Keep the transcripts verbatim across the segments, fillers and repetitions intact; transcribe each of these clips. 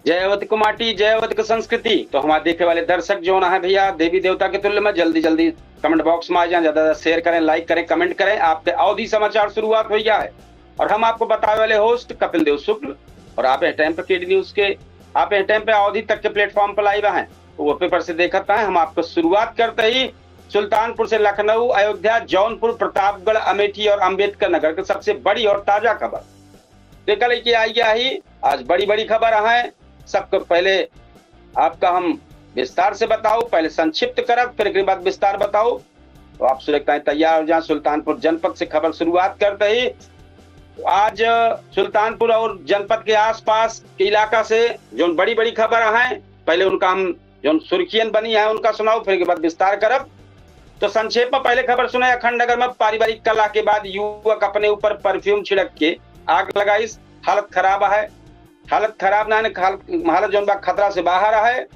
जय अवध को माटी, जय अवध की संस्कृति। तो हमारे देखे वाले दर्शक जो ना है भैया, देवी देवता के तुल्य में, जल्दी जल्दी कमेंट बॉक्स में आ जाएं, ज्यादा ज्यादा शेयर करें, लाइक करें, कमेंट करें। आपके अवधी समाचार शुरुआत हो गया है और हम आपको बतावे वाले होस्ट कपिल देव शुक्ल। और आप इस टाइम पे केडी न्यूज के, आप इस टाइम पे अवधी तक के प्लेटफॉर्म पर लाइव हैं, तो वो पेपर से देखत हैं। हम आपको शुरुआत करते ही सुल्तानपुर से लखनऊ, अयोध्या, जौनपुर, प्रतापगढ़, अमेठी और अंबेडकर नगर के सबसे बड़ी और ताजा खबर। तो एकर लेके आई गया ही आज बड़ी बड़ी खबर हैं। सबको पहले आपका हम विस्तार से बताओ, पहले संक्षिप्त करब, फिर एकरे बाद विस्तार बताओ। तो आप सुरक्षा तैयार हो जाएं। सुल्तानपुर जनपद से खबर शुरुआत करते ही तो आज सुल्तानपुर और जनपद के आसपास के इलाका से जो बड़ी बड़ी खबर हैं, पहले उनका हम जौन सुर्खियन बनी है उनका सुनाओ, फिर के बाद विस्तार करब। तो संक्षेप में पहले खबर सुने, अखंड नगर में पारिवारिक कलह के बाद युवक अपने ऊपर परफ्यूम छिड़क के आग लगाइस। हालत खराब है, हालत खराब ना है, हाल-, हालत जौन बा खतरा से बाहर है।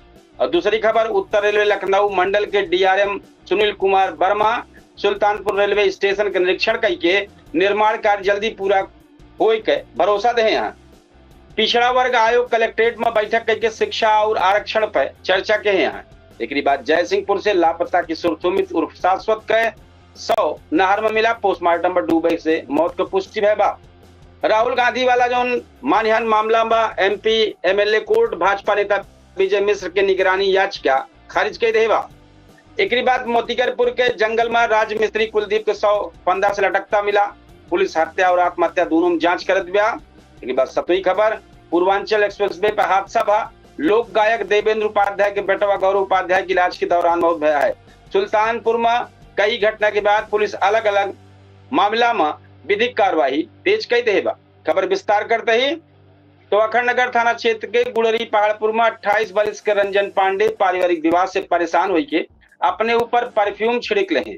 और दूसरी खबर, उत्तर रेलवे लखनऊ मंडल के डीआरएम सुनील कुमार वर्मा सुल्तानपुर रेलवे स्टेशन के निरीक्षण कई के निर्माण कार्य जल्दी पूरा होए के भरोसा दे हैं। पिछड़ा वर्ग आयोग कलेक्ट्रेट में बैठक करके शिक्षा और आरक्षण पर चर्चा के हैं। एकरी बाद जयसिंहपुर से लापता किशोर सुमित उर्फ शाश्वत के शव नहर में मिला, पोस्टमार्टम पर डूबे से मौत के पुष्टि भय बा। राहुल गांधी वाला जौन मानहानि मामला बा, एमपी एमएलए कोर्ट भाजपा नेता विजय मिश्र के निगरानी याचिका खारिज कर दे बा। एकरी बाद मोतीकरपुर के जंगल में राजमिस्त्री कुलदीप के शव फंदा से लटकता मिला। पुलिस हत्या और आत्महत्या दोनों में जांच करत बा। एकरी बाद सतवीं खबर, पूर्वांचल एक्सप्रेसवे पर हादसा भा, लोक गायक देवेंद्र उपाध्याय के बेटवा गौरव उपाध्याय के इलाज के दौरान मौत भया है। सुल्तानपुर में कई घटना के बाद पुलिस अलग-अलग मामला में विधिक कार्यवाही तेज कई दे बा। खबर विस्तार करते ही तो अखंड नगर थाना क्षेत्र के गुड़री पहाड़पुर में अट्ठाईस बरिस के रंजन पांडे पारिवारिक विवाद से परेशान होइके अपने ऊपर परफ्यूम छिड़क ले हैं।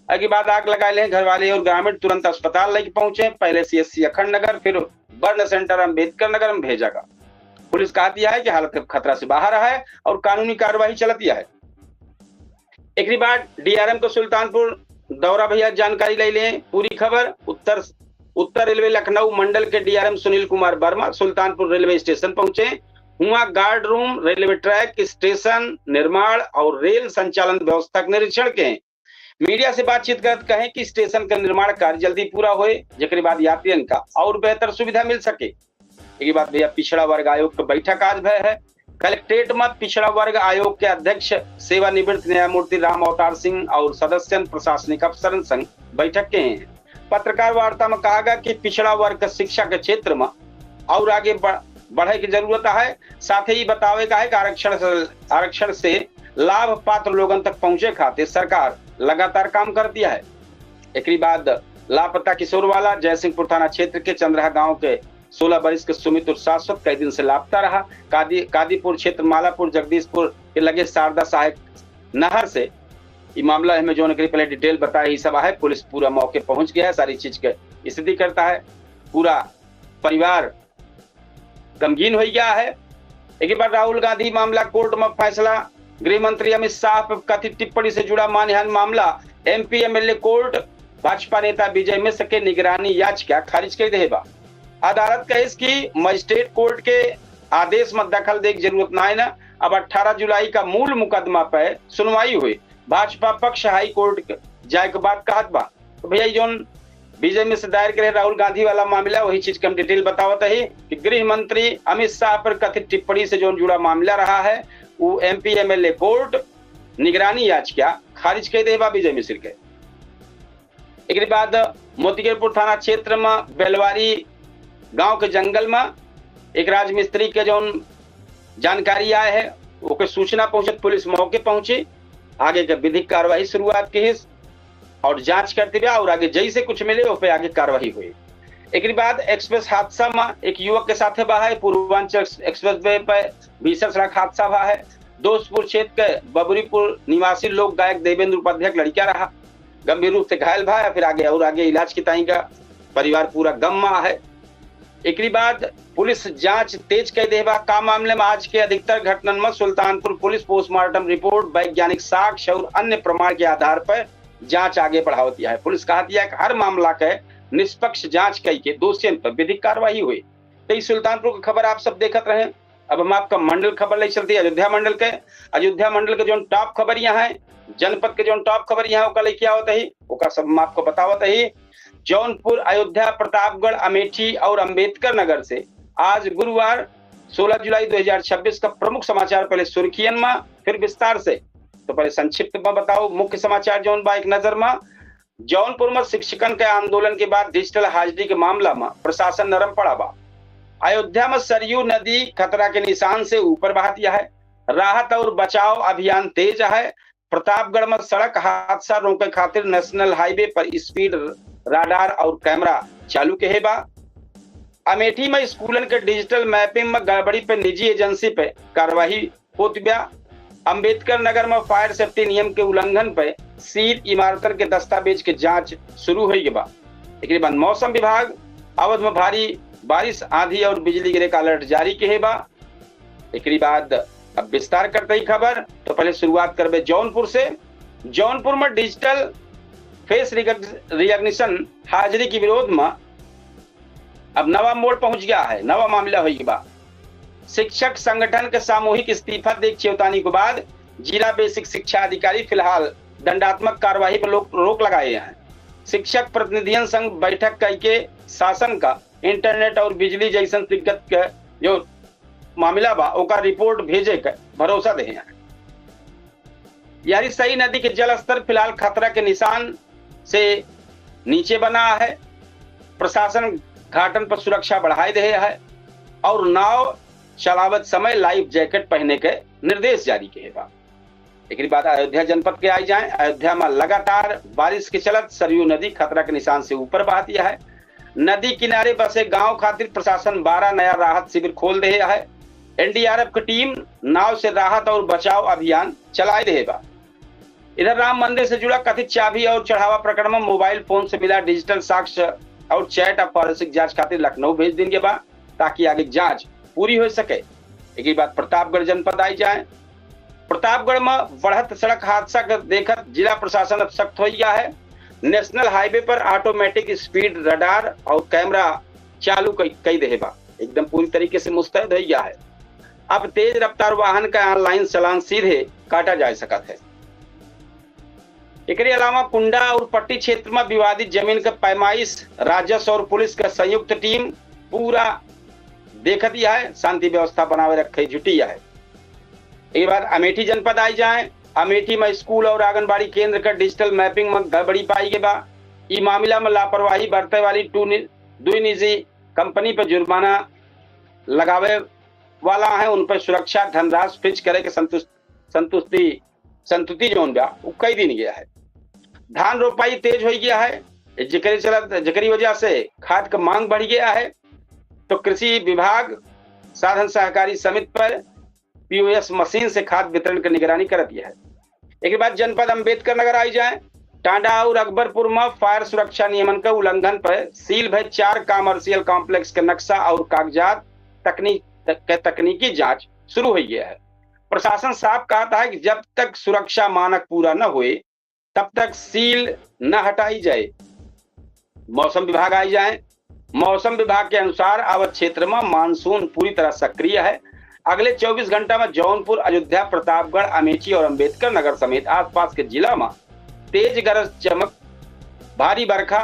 एकरी बाद आग लगा ले हैं। घर वाले और ग्रामीण तुरंत अस्पताल लेके पहुंचे, पहले सीएससी अखंड नगर, फिर बर्न सेंटर अम्बेडकर नगर में भेजा गया। पुलिस कहती है कि हालत खतरा से बाहर है और कानूनी कार्यवाही चलती है। एकरी बाद डीआरएम को सुल्तानपुर दौरा भैया जानकारी ले लें। पूरी खबर, उत्तर, उत्तर रेलवे लखनऊ मंडल के डीआरएम सुनील कुमार वर्मा सुल्तानपुर रेलवे स्टेशन पहुंचे। हुआ गार्ड रूम, रेलवे ट्रैक, स्टेशन निर्माण और रेल संचालन व्यवस्था के निरीक्षण के। मीडिया से बातचीत करत कहें कि स्टेशन का निर्माण कार्य जल्दी पूरा होए, जेकरे बाद यात्रियन का और बेहतर सुविधा मिल सके। एकरी बाद भैया पिछड़ा वर्ग आयोग के बैठक आज भय है। कलेक्ट्रेट में पिछड़ा वर्ग आयोग के अध्यक्ष सेवानिवृत्त न्यायमूर्ति राम अवतार सिंह और सदस्यन प्रशासनिक अफसरन संग बैठक के हैं। पत्रकार वार्ता में कहा गया कि पिछड़ा वर्ग के शिक्षा के क्षेत्र में और आगे बढ़-, बढ़े की जरूरत है। साथ ही बतावे का है कि आरक्षण से, आरक्षण से लाभ पात्र लोगन तक पहुंचे खातिर सरकार लगातार काम करती है। एकरी बाद लापता किशोर वाला जयसिंहपुर थाना क्षेत्र के चंद्रहा गांव के सोलह बरिस के सुमित उर्फ शाश्वत कई दिन से लापता रहा। कादी-, कादीपुर क्षेत्र मालापुर जगदीशपुर के लगे शारदा सहायक नहर से ई मामला है, में जौन एकरी पहले डिटेल बताए, ई सब है। पुलिस पूरा मौके पहुंच गया है, सारी चीज के स्थिति करता है। पूरा परिवार गमगीन हो गया है। एकरी बाद राहुल गांधी मामला कोर्ट में फैसला। गृह मंत्री अमित शाह पर कथित टिप्पणी से जुड़ा मानहानि मामला, एमपी एमएलए कोर्ट भाजपा नेता विजय मिश्र के निगरानी याचिका खारिज कर दे बा। अदालत कहिस कि मजिस्ट्रेट कोर्ट के आदेश में दखल दे के जरूरत ना है ना। अब अठारह जुलाई का मूल मुकदमा पर सुनवाई हुई। भाजपा पक्ष हाई कोर्ट जाए के बात कहत बा। तो भैया, ई जौन विजय मिश्र दायर करे राहुल गांधी वाला मामला, वही चीज के हम डिटेल बतावत ही कि गृह मंत्री अमित शाह पर कथित टिप्पणी से जौन जुड़ा मामला रहा है, वो एमपी एमएलए कोर्ट निगरानी याचिका खारिज कर दे बा विजय मिश्र के। एकरे बाद मोतीगरपुर थाना क्षेत्र में बेलवारी गांव के जंगल में एक राजमिस्त्री के जौन जानकारी आए है, ओके सूचना पहुंचत पुलिस मौके पहुंची, आगे के विधिक कार्रवाई शुरुआत किहिस और जांच करते बा और आगे जैसे कुछ मिले, ओपे आगे कार्रवाई हुई। एकरे बाद एक्सप्रेस हादसा में एक युवक के साथे बा है, पूर्वांचल एक्स-, एक्सप्रेसवे पे भीषण सड़क हादसा बा है। दोस्तपुर क्षेत्र के बबुरीपुर निवासी लोक गायक देवेंद्र उपाध्याय के लड़का रहा, गंभीर रूप से घायल बा या फिर आगे और आगे इलाज की ताई का परिवार पूरा गम में है। एकरी बाद पुलिस जांच तेज कर दे बा। का मामले में आज के अधिकतर घटनन में सुल्तानपुर पुलिस पोस्टमार्टम रिपोर्ट, वैज्ञानिक साक्ष्य और अन्य प्रमाण के आधार पर जांच आगे बढ़ावत है। पुलिस कहत है कि हर मामला के निष्पक्ष जांच कई के दोषियन पर विधिक कार्रवाई हुई। तो ई सुल्तानपुर की खबर आप सब देखत रहे। अब हम आपका मंडल खबर ले चलते हैं, अयोध्या मंडल के। अयोध्या मंडल के जौन टॉप खबर यहाँ है, जनपद के जौन टॉप खबर यहाँ, ओका लेके आवत ही, ओका सब हम आपको बतावत ही। जौनपुर, अयोध्या, प्रतापगढ़, अमेठी और अंबेडकर नगर से आज गुरुवार सोलह जुलाई दो हज़ार छब्बीस का प्रमुख समाचार, पहले सुर्खियन में, फिर विस्तार से। तो पहले संक्षिप्त में बताओ, मुख्य समाचार जौन बा एक नजर में। जौनपुर में शिक्षकन के आंदोलन के बाद डिजिटल हाजिरी के मामला में प्रशासन नरम पड़ा बा। अयोध्या में सरयू नदी खतरा के निशान से ऊपर बहत है। राहत और बचाव अभियान तेज है। प्रतापगढ़ में सड़क हादसा रोके खातिर नेशनल हाईवे पर स्पीड राडार और कैमरा चालू के बा। अमेठी में स्कूलन के डिजिटल मैपिंग में गड़बड़ी पे निजी एजेंसी पे कार्रवाई होत बा। अंबेडकर नगर में फायर सेफ्टी नियम के उल्लंघन पे सील इमारतन के दस्तावेज के जांच शुरू होइ गए बा। एकरे बाद मौसम विभाग अवध में भारी बारिश, आंधी और बिजली गिरे का अलर्ट जारी के बा। एकरी बाद अब विस्तार करते ही खबर, तो पहले शुरुआत करबे जौनपुर से। जौनपुर में डिजिटल फेस रिकग्निशन हाजिरी के विरोध में अब नवा मोड़ पहुंच गया है, नवा मामला होइ गया बा। शिक्षक संगठन के सामूहिक इस्तीफा दे चेतावनी के बाद जिला बेसिक शिक्षा अधिकारी फिलहाल दंडात्मक कार्यवाही पर लोक, रोक लगाए हैं। शिक्षक प्रतिनिधियन संग बैठक करके शासन का इंटरनेट और बिजली जैसन दिक्कत के जो मामला बा, ओका रिपोर्ट भेजे के भरोसा दे हैं। यारी सई नदी के जलस्तर फिलहाल खतरा के निशान से नीचे बना है। प्रशासन घाटन पर सुरक्षा बढ़ाए दे है और नाव चलावत समय लाइफ जैकेट पहने के निर्देश जारी के बा। एकरी बाद अयोध्या जनपद के आई जाए। अयोध्या में लगातार बारिश के चलत सरयू नदी खतरा के निशान से ऊपर बहत है। नदी किनारे बसे गांव खातिर प्रशासन बारह नया राहत शिविर खोल दे है। एनडीआरएफ की टीम नाव से राहत और बचाव अभियान चलाए दे बा। इधर राम मंदिर से जुड़ा कथित चाबी और चढ़ावा प्रकरण में मोबाइल फोन से मिला डिजिटल साक्ष्य और चैट अब फॉरेंसिक जांच खातिर लखनऊ भेज दिन के बा, ताकि आगे जांच पूरी हो सके। एकरी बाद प्रतापगढ़ जनपद आई जाए। प्रतापगढ़ में बढ़त सड़क हादसा के देखत जिला प्रशासन अब सख्त हो गया है। नेशनल हाईवे पर ऑटोमेटिक स्पीड रडार और कैमरा चालू कई, कई दे बा, एकदम पूरी तरीके से मुस्तैद हो गया है। अब तेज रफ्तार वाहन का ऑनलाइन चालान सीधे काटा जा सकत है। एकरे अलावा कुंडा और पट्टी क्षेत्र में विवादित जमीन का पैमाइश, राजस्व और पुलिस का संयुक्त टीम पूरा देखत ही है, शांति व्यवस्था बनावे रखे जुटी है। एक बार अमेठी जनपद आई जाए, अमेठी में स्कूल और आंगनबाड़ी केंद्र का डिजिटल मैपिंग में गड़बड़ी पाई गई बा। ई मामला में लापरवाही बरते वाली टू नि-, दुई निजी कंपनी पर जुर्माना लगावे वाला है, उन पर सुरक्षा धनराशि फ्रीज करे के संतुष-, संतुष्टि, संतुष्टि जौन बा, उ कई दिन गया है। धान रोपाई तेज हो गया है, जेकरी चलत, जेकरी वजह से खाद का मांग बढ़ गया है। तो कृषि विभाग साधन सहकारी समिति पर पीओएस मशीन से खाद वितरण की निगरानी करत है। एक बाद जनपद अंबेडकर नगर आई जाए, टांडा और अकबरपुर में फायर सुरक्षा नियमन के उल्लंघन पर सील भय चार कमर्शियल कॉम्प्लेक्स के नक्शा और कागजात तकनीक, के तकनीकी जांच शुरू हो गया है। प्रशासन साफ कहता है कि जब तक सुरक्षा मानक पूरा न होए, तब तक सील न हटाई जाए। मौसम विभाग आई जाए, मौसम विभाग के अनुसार अवध क्षेत्र में मानसून पूरी तरह सक्रिय है। अगले चउबीस घंटा में जौनपुर, अयोध्या, प्रतापगढ़, अमेठी और अंबेडकर नगर समेत आसपास के जिला में तेज गरज चमक, भारी बरखा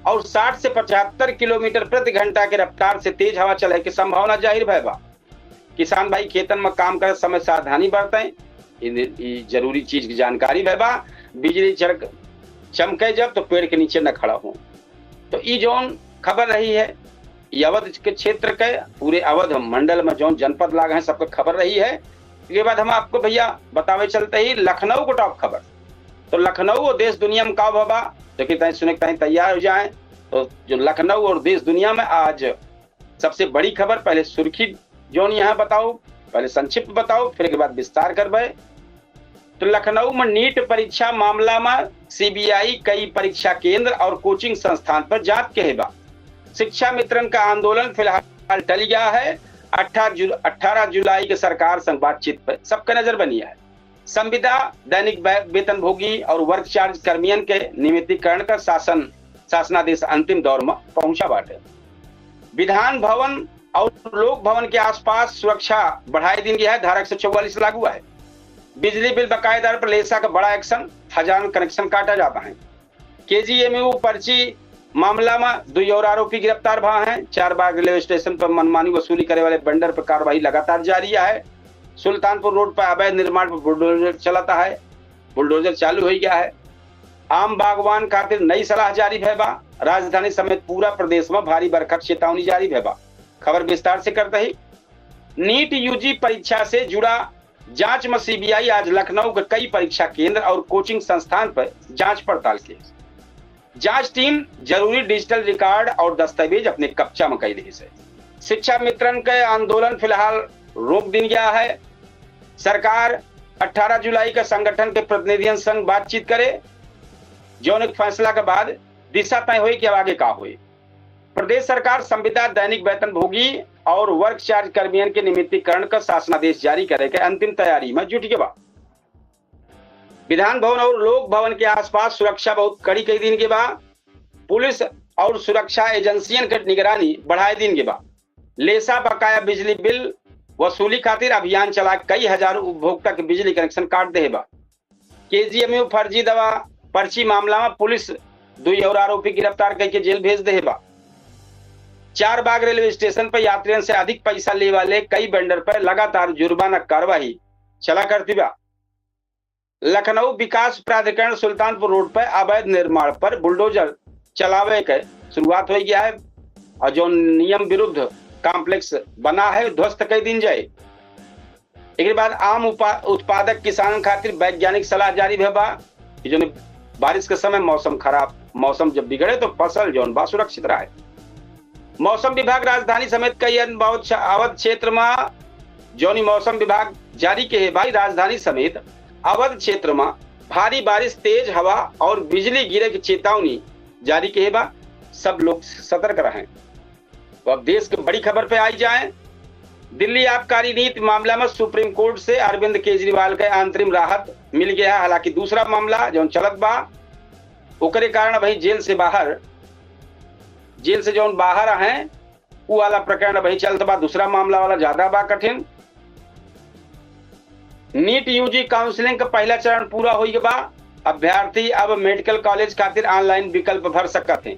और साठ से पचहत्तर किलोमीटर प्रति घंटा के रफ्तार से तेज हवा चले के संभावना जाहिर भय बा। किसान भाई खेतन में काम करत समय सावधानी बरतें, इ, इ जरूरी चीज की जानकारी भय बा। बिजली चड़क चमके जब तो पेड़ के नीचे न खड़ा हो। तो ई जौन खबर रही है, ई अवध के क्षेत्र के, पूरे अवध मंडल में जौन जनपद लाग हैं, सबके खबर रही है। एकरे बाद हम आपको भैया बतावे चलते ही लखनऊ को टॉप खबर। तो लखनऊ और देश दुनिया में का भवा, देखिए ताई सुने ताई तैयार हो जाए। तो जो लखनऊ और देश दुनिया में आज सबसे बड़ी खबर, पहले सुर्खी जौन यहाँ बताओ, पहले संक्षिप्ट बताओ, फिर एकरे बाद विस्तार करबे। तो लखनऊ में नीट परीक्षा मामला में सीबीआई कई परीक्षा केंद्र और कोचिंग संस्थान पर जांच के बा। शिक्षा मित्रन का आंदोलन फिलहाल टल गया है। अठारह जु-, अठारह जुलाई के सरकार संग बातचीत पर सबका नजर बनी है। संविदा, दैनिक वे-, वेतनभोगी और वर्क चार्ज कर्मियन के नियमितीकरण का शासन, शासनादेश अंतिम दौर में पहुंचा बाटे। विधान भवन और लोक भवन के आसपास सुरक्षा बढ़ाए दीन गया है, धारा एक सौ चौवालीस लागू है। बिजली बिल बकायेदार पर लेसा का बड़ा एक्शन, हजारन कनेक्शन काटा जात है। केजीएमयू पर्ची मामला में दुई और आरोपी गिरफ्तार भा हैं। चारबाग रेलवे स्टेशन पर मनमानी वसूली करे वाले वेंडर पर कार्रवाई लगातार जारी है। सुल्तानपुर रोड पर अवैध निर्माण पर बुलडोजर चलता है, बुलडोजर चालू हो गया है। आम बागवान खातिर नई सलाह जारी भय बा। राजधानी समेत पूरा प्रदेश में भारी बरखा के चेतावनी जारी भय बा। खबर विस्तार से करते ही, नीट यूजी परीक्षा से जुड़ा जांच में सीबीआई आज लखनऊ के कई परीक्षा केंद्र और कोचिंग संस्थान पर जांच पड़ताल की। जांच टीम जरूरी डिजिटल रिकॉर्ड और दस्तावेज अपने कब्जा में कई रही है। शिक्षा मित्रन के आंदोलन फिलहाल रोक दीन गया है। सरकार अठारह जुलाई का संगठन के प्रतिनिधियन संग बातचीत करे, जौन एक फैसला के बाद दिशा तय होई कि अब आगे का होई। प्रदेश सरकार संविदा, दैनिक वेतनभोगी और वर्क चार्ज कर्मियन के नियमितीकरण का शासनादेश जारी करे के अंतिम तैयारी में जुट गए बा। विधान भवन और लोक भवन के आसपास सुरक्षा बहुत कड़ी कई दीन के बा। पुलिस और सुरक्षा एजेंसियन के निगरानी बढ़ाए दीन के बा। लेसा बकाया बिजली बिल वसूली खातिर अभियान चला कई हजार उपभोक्ता के बिजली कनेक्शन काट दे बा। केजीएमयू फर्जी दवा पर्ची मामला में पुलिस दुई और आरोपी गिरफ्तार करके जेल भेज दे बा। चारबाग रेलवे स्टेशन पर यात्रियन से अधिक पैसा ले वाले कई वेंडर पर लगातार जुर्माना कार्रवाई चला करती बा। लखनऊ विकास प्राधिकरण सुल्तानपुर रोड पर अवैध निर्माण पर बुलडोजर चलावे के शुरुआत हो गया है और जो नियम विरुद्ध कॉम्प्लेक्स बना है, ध्वस्त कर दीन जाए। एक बाद आम उपा-, उत्पादक किसानन खातिर वैज्ञानिक सलाह जारी भय बा कि जौन बारिश के समय मौसम खराब, मौसम जब बिगड़े तो फसल जौन बा सुरक्षित रहे। मौसम विभाग राजधानी समेत कई अन्य बहुत छ-, अवध क्षेत्र में जौनी मौसम विभाग जारी के है भाई, राजधानी समेत अवध क्षेत्र में भारी बारिश, तेज हवा और बिजली गिरे की चेतावनी जारी के है बा। सब लोग सतर्क रहें। तो अब देश के बड़ी खबर पे आई जाए। दिल्ली आबकारी नीति मामला में सुप्रीम कोर्ट से अरविंद केजरीवाल के अंतरिम राहत मिल गया है। हालांकि दूसरा मामला जौन चलत बा, ओकरे कारण अभी जेल से बाहर, जेल से जौन बाहर हैं, उ वाला प्रकरण अभी चलत बा। दूसरा मामला वाला ज्यादा बा कठिन। नीट यूजी काउंसलिंग का पहला चरण पूरा हो गया बा। अभ्यर्थी अब मेडिकल कॉलेज खातिर ऑनलाइन विकल्प भर सकत हैं।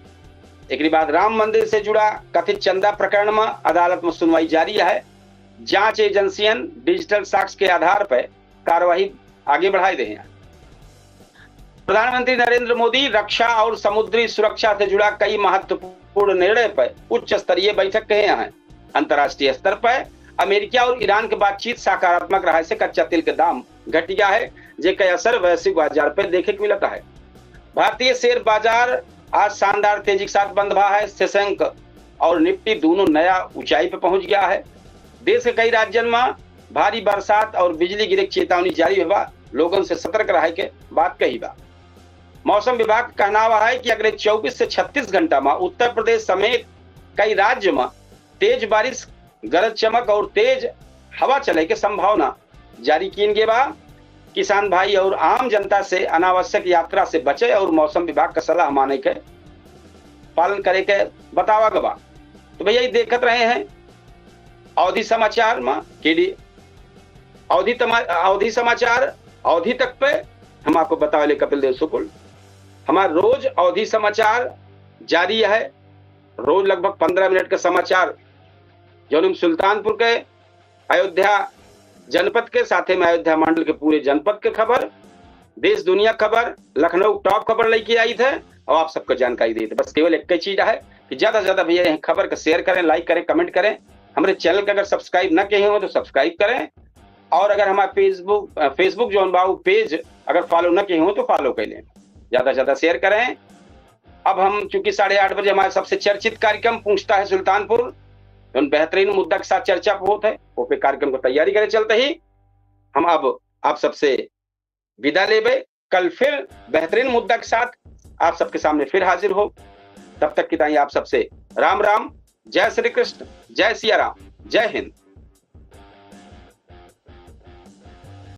एकरी बाद राम मंदिर से जुड़ा कथित चंदा प्रकरण में अदालत में सुनवाई जारी है। जांच एजेंसियन डिजिटल साक्ष्य के आधार पर कार्यवाही आगे बढ़ाए दे हैं। प्रधानमंत्री नरेंद्र मोदी रक्षा और समुद्री सुरक्षा से जुड़ा कई महत्वपूर्ण निर्णय पर उच्च स्तरीय बैठक कहे हैं। अंतर्राष्ट्रीय स्तर पर अमेरिका और ईरान के बातचीत सकारात्मक रहा से कच्चा तेल के दाम घट गया है, जेकर असर वैश्विक बाजार पर देखे के मिलता है। भारतीय शेयर बाजार आज शानदार तेजी के साथ बंद भा है। सेसेंक और निफ्टी दोनों नया ऊंचाई पर पहुंच गया है। देश के कई राज्यन में भारी बरसात और बिजली गिरे की चेतावनी जारी बा। लोगन से सतर्क रहे के बात कही बा। मौसम विभाग का कहनावा है कि अगले चउबीस से छत्तीस घंटा में उत्तर प्रदेश समेत कई राज्य में तेज बारिश, गरज चमक और तेज हवा चले के संभावना जारी कीन गए बा। किसान भाई और आम जनता से अनावश्यक यात्रा से बचे और मौसम विभाग का सलाह माने के पालन करे के बतावा गवा। तो भैया, ये देखत रहे हैं अवधी समाचार में केडी, अवधी तमा-, अवधी समाचार अवधी तक पे हम आपको बतावले कपिल देव शुक्ल। हमार रोज अवधी समाचार जारी है, रोज लगभग पन्द्रह मिनट का समाचार जौन हम सुल्तानपुर के, अयोध्या जनपद के, साथे में अयोध्या मंडल के पूरे जनपद के खबर, देश दुनिया खबर, लखनऊ टॉप खबर लेके आई थे और आप सबको जानकारी देते। बस केवल एक ही चीज है कि ज्यादा से ज्यादा भैया यह खबर का शेयर करें, लाइक करें, कमेंट करें। हमारे चैनल का अगर सब्सक्राइब ना किए हो तो सब्सक्राइब करें और अगर हमारा Facebook, अ, Facebook जौन बा उ पेज अगर फॉलो ना किए हो तो फॉलो कर लें, ज्यादा से ज्यादा शेयर करें। अब हम चूंकि साढ़े आठ बजे हमारा सबसे चर्चित कार्यक्रम पहुंचता है सुल्तानपुर, जौन बेहतरीन मुद्दा के साथ चर्चा होत है, वो पे कार्यक्रम को तैयारी करे चलते ही हम अब आप सबसे विदा लेबे। कल फिर बेहतरीन मुद्दा के साथ आप सबके सामने फिर हाजिर हो। तब तक की ताई आप सबसे राम राम, जय श्री कृष्ण, जय सिया राम, जय हिंद।